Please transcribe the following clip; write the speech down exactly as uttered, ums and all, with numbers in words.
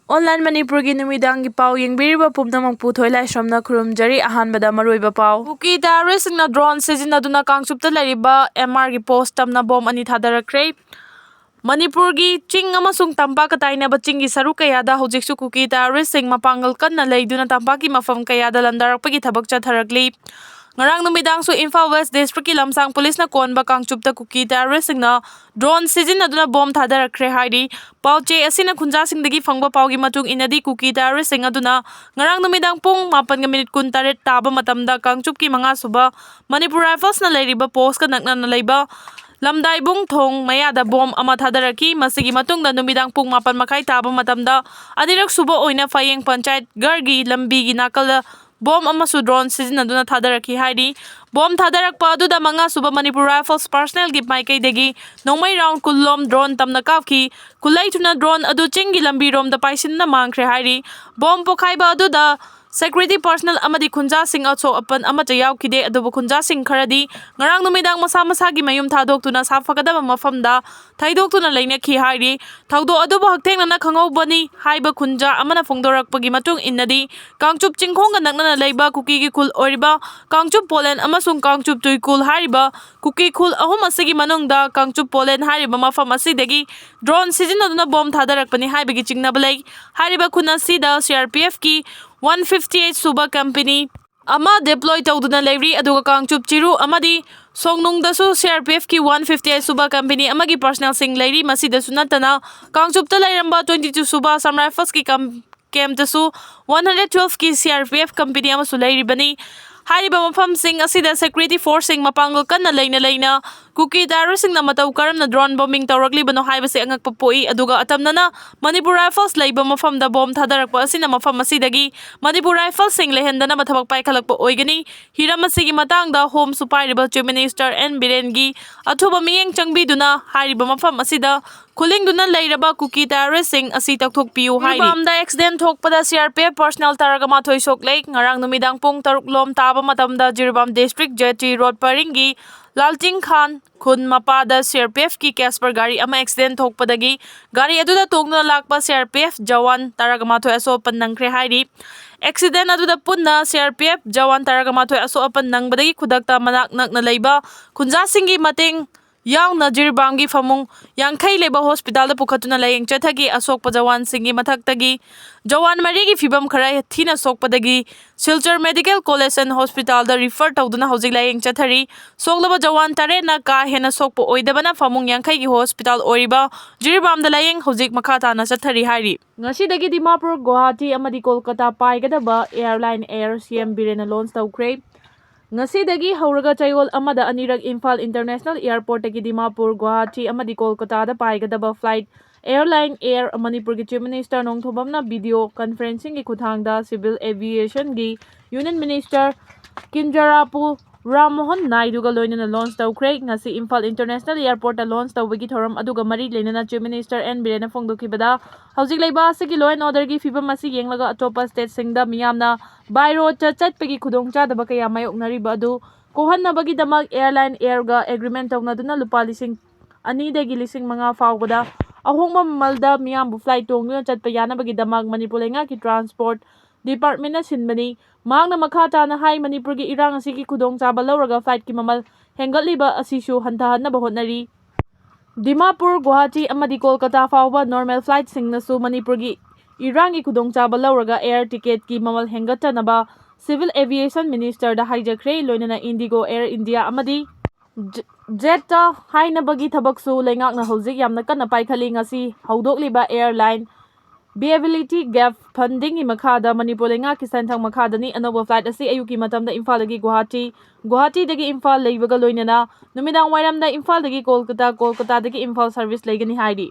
Online ꯃꯅꯤꯄꯨꯔꯒꯤ ꯅꯨꯃꯤꯗꯥꯡꯒꯤ ꯄꯥꯎ ꯌꯦꯡꯕꯤꯔꯤꯕ ꯄꯨꯝꯅꯃꯛꯄꯨ ꯊꯣꯏꯂꯥꯏꯁ꯭ꯔꯝꯅ ꯈꯨꯔꯨꯝꯖꯔꯤ꯫ ꯑꯍꯥꯟꯕꯗ ꯃꯔꯨꯑꯣꯏꯕ ꯄꯥꯎ꯫ ꯀꯨꯀꯤ terroristꯁꯤꯡꯅ drone ꯁꯤꯖꯤꯟꯅꯗꯨꯅ ꯀꯥꯡꯆꯨꯞꯇ ꯂꯩꯔꯤꯕ M Rꯒꯤ post ꯇꯝꯅ bomb ꯑꯅꯤ ꯊꯥꯗꯔꯛꯈ꯭ꯔꯦ꯫ ꯃꯅꯤꯄꯨꯔꯒꯤ ꯆꯤꯡ ꯑꯃꯁꯨꯡ ꯇꯝꯄꯥꯛꯀ ꯇꯥꯏꯅꯕ ꯆꯤꯡꯒꯤ ꯁꯔꯨꯛ ꯀꯌꯥꯗ ꯍꯧꯖꯤꯛꯁꯨ ꯀꯨꯀꯤ terroristꯁꯤꯡ ꯃꯄꯥꯡꯒꯜ ꯀꯟꯅ ꯂꯩꯗꯨꯅ ꯇꯝꯄꯥꯛꯀꯤ ꯃꯐꯝ ꯀꯌꯥꯗ ꯂꯥꯟꯗꯥꯔꯛꯄꯒꯤ ꯊꯕꯛ ꯆꯠꯊꯔꯛꯂꯤ꯫ ꯉꯔꯥꯡ ꯅꯨꯃꯤꯗꯥꯡꯁꯨ ꯏꯝꯐꯥꯜ West Districtꯀꯤ ꯂꯝꯁꯥꯡ ꯄꯨꯂꯤꯁꯅ ꯀꯣꯟꯕ ꯀꯥꯡꯆꯨꯞꯇ ꯀꯨꯀꯤ terroristꯁꯤꯡꯅ drone ꯁꯤꯖꯤꯟꯅꯗꯨꯅ bomb ꯊꯥꯗꯔꯛꯈ꯭ꯔꯦ ꯍꯥꯏꯔꯤ꯫ ꯄꯥꯎꯆꯦ ꯑꯁꯤꯅ ꯈꯨꯟꯖꯥꯁꯤꯡꯗꯒꯤ ꯐꯪꯕ ꯄꯥꯎꯒꯤ ꯃꯇꯨꯡ ꯏꯟꯅꯗꯤ, ꯀꯨꯀꯤ terroristꯁꯤꯡ ꯑꯗꯨꯅ ꯉꯔꯥꯡ ꯅꯨꯃꯤꯗꯥꯡ ꯄꯨꯡ ꯃꯥꯄꯟꯒ minute ꯀꯨꯟꯇꯔꯦꯠ ꯇꯥꯕ ꯃꯇꯝꯗ ꯀꯥꯡꯆꯨꯞꯀꯤ ꯃꯉꯥ ꯁꯨꯕ ꯃꯅꯤꯄꯨꯔ Riflesꯅ ꯂꯩꯔꯤꯕ postꯀ ꯅꯛꯅꯅ ꯂꯩꯕ ꯂꯝꯗꯥꯏꯕꯨꯡ ꯊꯣꯡ ꯃꯌꯥꯗ bomb ꯑꯃ ꯊꯥꯗꯔꯛꯈꯤ꯫ ꯃꯁꯤꯒꯤ ꯃꯇꯨꯡꯗ ꯅꯨꯃꯤꯗꯥꯡ ꯄꯨꯡ ꯃꯥꯄꯟ ꯃꯈꯥꯏ ꯇꯥꯕ ꯃꯇꯝꯗ ꯑꯅꯤꯔꯛ ꯁꯨꯕ ꯑꯣꯏꯅ ꯐꯌꯦꯡ ꯄꯟꯆꯥꯌꯠ ꯒꯔꯒꯤ ꯂꯝꯕꯤꯒꯤ ꯅꯥꯀꯜꯗ bomb ꯑꯃꯁꯨ drone ꯁꯤꯖꯤꯟꯅꯗꯨꯅ ꯊꯥꯗꯔꯛꯈꯤ ꯍꯥꯏꯔꯤ꯫ Bomb ꯊꯥꯗꯔꯛꯄ ꯑꯗꯨꯗ ꯃꯉꯥ ꯁꯨꯕ ꯃꯅꯤꯄꯨꯔ Rifles personnelꯒꯤ ꯃꯥꯏꯀꯩꯗꯒꯤ ꯅꯣꯡꯃꯩ round ꯀꯨꯟ ꯂꯣꯝ drone ꯇꯝꯅ ꯀꯥꯞꯈꯤ꯫ ꯈꯨꯠꯂꯥꯏ ꯊꯨꯅ drone ꯑꯗꯨ ꯆꯤꯡꯒꯤ ꯂꯝꯕꯤꯔꯣꯝꯗ ꯄꯥꯏꯁꯤꯟꯗꯨꯅ ꯃꯥꯡꯈ꯭ꯔꯦ ꯍꯥꯏꯔꯤ꯫ Bomb ꯄꯣꯈꯥꯏꯕ ꯑꯗꯨꯗ security personnel ꯑꯃꯗꯤ ꯈꯨꯟꯖꯥꯁꯤꯡ ꯑꯁꯣꯛ ꯑꯄꯟ ꯑꯃꯠꯇ ꯌꯥꯎꯈꯤꯗꯦ, ꯑꯗꯨꯕꯨ ꯈꯨꯟꯖꯥꯁꯤꯡ ꯈꯔꯗꯤ ꯉꯔꯥꯡ ꯅꯨꯃꯤꯗꯥꯡ ꯃꯁꯥ ꯃꯁꯥꯒꯤ ꯃꯌꯨꯝ ꯊꯥꯗꯣꯛꯇꯨꯅ ꯁꯥꯐꯒꯗꯕ ꯃꯐꯝꯗ ꯊꯩꯗꯣꯛꯇꯨꯅ ꯂꯩꯅꯈꯤ ꯍꯥꯏꯔꯤ꯫ ꯊꯧꯗꯣꯛ ꯑꯗꯨꯕꯨ ꯍꯛꯊꯦꯡꯅꯅ ꯈꯪꯍꯧꯕꯅꯤ ꯍꯥꯏꯕ ꯈꯨꯟꯖꯥ ꯑꯃꯅ ꯐꯣꯡꯗꯣꯔꯛꯄꯒꯤ ꯃꯇꯨꯡ ꯏꯟꯅꯗꯤ, ꯀꯥꯡꯆꯨꯞ ꯆꯤꯡꯈꯣꯡꯒ ꯅꯛꯅꯅ ꯂꯩꯕ ꯀꯨꯀꯤꯒꯤ ꯈꯨꯜ ꯑꯣꯏꯔꯤꯕ ꯀꯥꯡꯆꯨꯞ ꯄꯣꯂꯦꯟ ꯑꯃꯁꯨꯡ ꯀꯥꯡꯆꯨꯞ ꯇꯨꯏꯀꯨꯜ ꯍꯥꯏꯔꯤꯕ ꯀꯨꯀꯤ ꯈꯨꯜ ꯑꯍꯨꯝ ꯑꯁꯤꯒꯤ ꯃꯅꯨꯡꯗ ꯀꯥꯡꯆꯨꯞ ꯄꯣꯂꯦꯟ ꯍꯥꯏꯔꯤꯕ ꯃꯐꯝ ꯑꯁꯤꯗꯒꯤ drone ꯁꯤꯖꯤꯟꯅꯗꯨꯅ bomb ꯊꯥꯗꯔꯛꯄꯅꯤ ꯍꯥꯏꯕꯒꯤ ꯆꯤꯡꯅꯕ ꯂꯩ꯫ ꯍꯥꯏꯔꯤꯕ ꯈꯨꯟ ꯑꯁꯤꯗ CRPFꯀꯤ one fifty eight ꯁꯨꯕ company ꯑꯃ deploy ꯇꯧꯗꯨꯅ ꯂꯩꯔꯤ, ꯑꯗꯨꯒ ꯀꯥꯡꯆꯨꯞ ꯆꯤꯔꯨ ꯑꯃꯗꯤ ꯁꯣꯡꯅꯨꯡꯗꯁꯨ CRPFꯀꯤ one fifty eight ꯁꯨꯕ company ꯑꯃꯒꯤ personnelꯁꯤꯡ ꯂꯩꯔꯤ꯫ ꯃꯁꯤꯗꯁꯨ ꯅꯠꯇꯅ, ꯀꯥꯡꯆꯨꯞꯇ ꯂꯩꯔꯝꯕ twenty two ꯁꯨꯕ Assam Riflesꯀꯤ ꯀꯝ-, campꯇꯁꯨ one hundred twelveꯀꯤ CRPF company ꯑꯃꯁꯨ ꯂꯩꯔꯤꯕꯅꯤ꯫ ꯍꯥꯏꯔꯤꯕ ꯃꯐꯝꯁꯤꯡ ꯑꯁꯤꯗ security forceꯁꯤꯡ ꯃꯄꯥꯡꯒꯜ ꯀꯟꯅ ꯂꯩꯅ ꯂꯩꯅ ꯀꯨꯀꯤ terroristꯁꯤꯡꯅ ꯃꯇꯧ ꯀꯔꯝꯅ drone bombing ꯇꯧꯔꯛꯂꯤꯕꯅꯣ ꯍꯥꯏꯕꯁꯤ ꯑꯉꯛꯄ ꯄꯣꯛꯏ, ꯑꯗꯨꯒ ꯑꯇꯝꯅꯅ ꯃꯅꯤꯄꯨꯔ Rifles ꯂꯩꯕ ꯃꯐꯝꯗ bomb ꯊꯥꯗꯔꯛꯄ ꯑꯁꯤꯅ ꯃꯐꯝ ꯑꯁꯤꯗꯒꯤ ꯃꯅꯤꯄꯨꯔ Riflesꯁꯤꯡ ꯂꯩꯍꯟꯗꯅꯕ ꯊꯕꯛ ꯄꯥꯏꯈꯠꯂꯛꯄ ꯑꯣꯏꯒꯅꯤ꯫ ꯍꯤꯔꯝ ꯑꯁꯤꯒꯤ ꯃꯇꯥꯡꯗ Homeꯁꯨ ꯄꯥꯏꯔꯤꯕ Chief Minister N ꯕꯤꯔꯦꯟꯒꯤ ꯑꯊꯨꯕ ꯃꯤꯠꯌꯦꯡ ꯆꯪꯕꯤꯗꯨꯅ ꯍꯥꯏꯔꯤꯕ ꯃꯐꯝ ꯑꯁꯤꯗ ꯈꯨꯂꯤꯡꯗꯨꯅ ꯂꯩꯔꯕ ꯀꯨꯀꯤ terroristꯁꯤꯡ ꯑꯁꯤ ꯇꯧꯊꯣꯛꯄꯤꯌꯨ ꯍꯥꯏꯔꯤ꯫ ꯖꯤꯔꯤꯕꯥꯝꯗ accident ꯊꯣꯛꯄꯗ CRPF personnel ꯇꯔꯥꯒ ꯃꯥꯊꯣꯏ ꯁꯣꯛꯂꯦ꯫ ꯉꯔꯥꯡ ꯅꯨꯃꯤꯗꯥꯡ ꯄꯨꯡ ꯇꯔꯨꯛ ꯂꯣꯝ ꯇꯥꯕ ꯃꯇꯝꯗ ꯖꯤꯔꯤꯕꯥꯝ district Jetty road ꯄꯔꯤꯡꯒꯤ ꯂꯥꯜꯆꯤꯡ ꯈꯥꯟ ꯈꯨꯟ ꯃꯄꯥꯗ CRPFꯀꯤ Casper ꯒꯥꯔꯤ ꯑꯃ accident ꯊꯣꯛꯄꯗꯒꯤ ꯒꯥꯔꯤ ꯑꯗꯨꯗ ꯇꯣꯡꯗꯨꯅ ꯂꯥꯛꯄ CRPF ꯖꯋꯥꯟ ꯇꯔꯥꯒ ꯃꯥꯊꯣꯏ ꯑꯁꯣꯛ ꯑꯄꯟ ꯅꯪꯈ꯭ꯔꯦ ꯍꯥꯏꯔꯤ꯫ Accident ꯑꯗꯨꯗ ꯄꯨꯟꯅ CRPF ꯖꯋꯥꯟ ꯇꯔꯥꯒ ꯃꯥꯊꯣꯏ ꯑꯁꯣꯛ ꯑꯄꯟ ꯅꯪꯕꯗꯒꯤ ꯈꯨꯗꯛꯇ ꯃꯅꯥꯛ ꯅꯛꯅ ꯂꯩꯕ ꯈꯨꯟꯖꯥꯁꯤꯡꯒꯤ ꯃꯇꯦꯡ ꯌꯥꯎꯅ ꯖꯤꯔꯤꯕꯥꯝꯒꯤ ꯐꯃꯨꯡ ꯌꯥꯡꯈꯩ ꯂꯩꯕ ꯍꯣꯁꯄꯤꯇꯥꯜꯗ ꯄꯨꯈꯠꯇꯨꯅ ꯂꯥꯌꯦꯡ ꯆꯠꯊꯈꯤ꯫ ꯑꯁꯣꯛꯄ ꯖꯋꯥꯟꯁꯤꯡꯒꯤ ꯃꯊꯛꯇꯒꯤ ꯖꯋꯥꯟ ꯃꯔꯤꯒꯤ ꯐꯤꯕꯝ ꯈꯔ ꯊꯤꯅ ꯁꯣꯛꯄꯗꯒꯤ Silchar Medical College and Hospitalꯗ refer ꯇꯧꯗꯨꯅ ꯍꯧꯖꯤꯛ ꯂꯥꯌꯦꯡ ꯆꯠꯊꯔꯤ꯫ ꯁꯣꯛꯂꯕ ꯖꯋꯥꯟ ꯇꯔꯦꯠꯅ ꯀꯥ ꯍꯦꯟꯅ ꯁꯣꯛꯄ ꯑꯣꯏꯗꯕꯅ ꯐꯃꯨꯡ ꯌꯥꯡꯈꯩꯒꯤ ꯍꯣꯁꯄꯤꯇꯥꯜ ꯑꯣꯏꯔꯤꯕ ꯖꯤꯔꯤꯕꯥꯝꯗ ꯂꯥꯌꯦꯡ ꯍꯧꯖꯤꯛ ꯃꯈꯥ ꯇꯥꯅ ꯆꯠꯊꯔꯤ ꯍꯥꯏꯔꯤ꯫ ꯉꯁꯤꯗꯒꯤ ꯗꯤꯃꯥꯄꯨꯔ, ꯒꯨꯋꯥꯍꯥꯇꯤ ꯑꯃꯗꯤ ꯀꯣꯜꯀꯇꯥ ꯄꯥꯏꯒꯗꯕ airline Air CM ꯕꯤꯔꯦꯟꯅ launch ꯇꯧꯈ꯭ꯔꯦ꯫ ꯉꯁꯤꯗꯒꯤ ꯍꯧꯔꯒ ꯆꯌꯣꯜ ꯑꯃꯗ ꯑꯅꯤꯔꯛ ꯏꯝꯐꯥꯜ International Airportꯇꯒꯤ ꯗꯤꯃꯥꯄꯨꯔ, ꯒꯨꯋꯥꯍꯥꯇꯤ ꯑꯃꯗꯤ ꯀꯣꯜꯀꯇꯥꯗ ꯄꯥꯏꯒꯗꯕ flight airline Air ꯃꯅꯤꯄꯨꯔꯒꯤ Chief Minister ꯅꯣꯡꯊꯣꯝꯕꯝꯅ video conferencingꯒꯤ ꯈꯨꯠꯊꯥꯡꯗ Civil Aviationꯒꯤ Union Minister ꯀꯤꯟꯖꯔꯥꯄꯨ Ram Mohan ꯅꯥꯏꯗꯨꯒ ꯂꯣꯏꯅꯅ launch ꯇꯧꯈ꯭ꯔꯦ꯫ ꯉꯁꯤ ꯏꯝꯐꯥꯜ International Airportꯇ launch ꯇꯧꯕꯒꯤ ꯊꯧꯔꯝ ꯑꯗꯨꯒ ꯃꯔꯤ ꯂꯩꯅꯅ Chief Minister ꯑꯦꯟ ꯕꯤꯔꯦꯟꯅ ꯐꯣꯡꯗꯣꯛꯈꯤꯕꯗ, ꯍꯧꯖꯤꯛ ꯂꯩꯕꯥꯛ ꯑꯁꯤꯒꯤ law and orderꯒꯤ ꯐꯤꯕꯝ ꯑꯁꯤ ꯌꯦꯡꯂꯒ ꯑꯇꯣꯞꯄ stateꯁꯤꯡꯗ ꯃꯤꯌꯥꯝꯅ by roadꯇ ꯆꯠꯄꯒꯤ ꯈꯨꯗꯣꯡꯆꯥꯗꯕ ꯀꯌꯥ ꯃꯥꯌꯣꯛꯅꯔꯤꯕ ꯑꯗꯨ ꯀꯣꯛꯍꯟꯅꯕꯒꯤꯗꯃꯛ airline Airꯒ agreement ꯇꯧꯅꯗꯨꯅ ꯂꯨꯄꯥ ꯂꯤꯁꯤꯡ ꯑꯅꯤꯗꯒꯤ ꯂꯤꯁꯤꯡ ꯃꯉꯥ ꯐꯥꯎꯕꯗ ꯑꯍꯣꯡꯕ ꯃꯃꯜꯗ ꯃꯤꯌꯥꯝꯕꯨ flight ꯇꯣꯡꯗꯨꯅ ꯆꯠꯄ ꯌꯥꯅꯕꯒꯤꯗꯃꯛ ꯃꯅꯤꯄꯨꯔ ꯂꯩꯉꯥꯛꯀꯤ Transport Departmentꯅ ꯁꯤꯟꯕꯅꯤ꯫ ꯃꯍꯥꯛꯅ ꯃꯈꯥ ꯇꯥꯅ ꯍꯥꯏ, ꯃꯅꯤꯄꯨꯔꯒꯤ ꯏꯔꯥꯡ ꯑꯁꯤꯒꯤ ꯈꯨꯗꯣꯡꯆꯥꯕ ꯂꯧꯔꯒ flightꯀꯤ ꯃꯃꯜ ꯍꯦꯟꯒꯠꯂꯤꯕ ꯑꯁꯤꯁꯨ ꯍꯟꯊꯍꯟꯅꯕ ꯍꯣꯠꯅꯔꯤ꯫ ꯗꯤꯃꯥꯄꯨꯔ, ꯒꯨꯋꯥꯍꯥꯇꯤ ꯑꯃꯗꯤ ꯀꯣꯜꯀꯇꯥ ꯐꯥꯎꯕ normal flightꯁꯤꯡꯅꯁꯨ ꯃꯅꯤꯄꯨꯔꯒꯤ ꯏꯔꯥꯡꯒꯤ ꯈꯨꯗꯣꯡꯆꯥꯕ ꯂꯧꯔꯒ air ticketꯀꯤ ꯃꯃꯜ ꯍꯦꯟꯒꯠꯇꯅꯕ Civil Aviation Ministerꯗ ꯍꯥꯏꯖꯈ꯭ꯔꯦ꯫ ꯂꯣꯏꯅꯅ IndiGo, Air India ꯑꯃꯗꯤ ꯖ-, Jetꯇ ꯍꯥꯏꯅꯕꯒꯤ ꯊꯕꯛꯁꯨ ꯂꯩꯉꯥꯛꯅ ꯍꯧꯖꯤꯛ ꯌꯥꯝꯅ ꯀꯟꯅ ꯄꯥꯏꯈꯠꯂꯤ꯫ ꯉꯁꯤ ꯍꯧꯗꯣꯛꯂꯤꯕ airline Viability Gap Fundingꯒꯤ ꯃꯈꯥꯗ ꯃꯅꯤꯄꯨꯔ ꯂꯩꯉꯥꯛꯀꯤ ꯁꯦꯟꯊꯪ ꯃꯈꯥꯗꯅꯤ ꯑꯅꯧꯕ flight ꯑꯁꯤ ꯑꯌꯨꯛꯀꯤ ꯃꯇꯝꯗ ꯏꯝꯐꯥꯜꯗꯒꯤ ꯒꯨꯋꯥꯍꯥꯇꯤ, ꯒꯨꯋꯥꯍꯥꯇꯤꯗꯒꯤ ꯏꯝꯐꯥꯜ ꯂꯩꯕꯒ ꯂꯣꯏꯅꯅ ꯅꯨꯃꯤꯗꯥꯡ ꯋꯥꯏꯔꯝꯗ ꯏꯝꯐꯥꯜꯗꯒꯤ ꯀꯣꯜꯀꯇꯥ, ꯀꯣꯜꯀꯇꯥꯗꯒꯤ ꯏꯝꯐꯥꯜ service ꯂꯩꯒꯅꯤ ꯍꯥꯏꯔꯤ꯫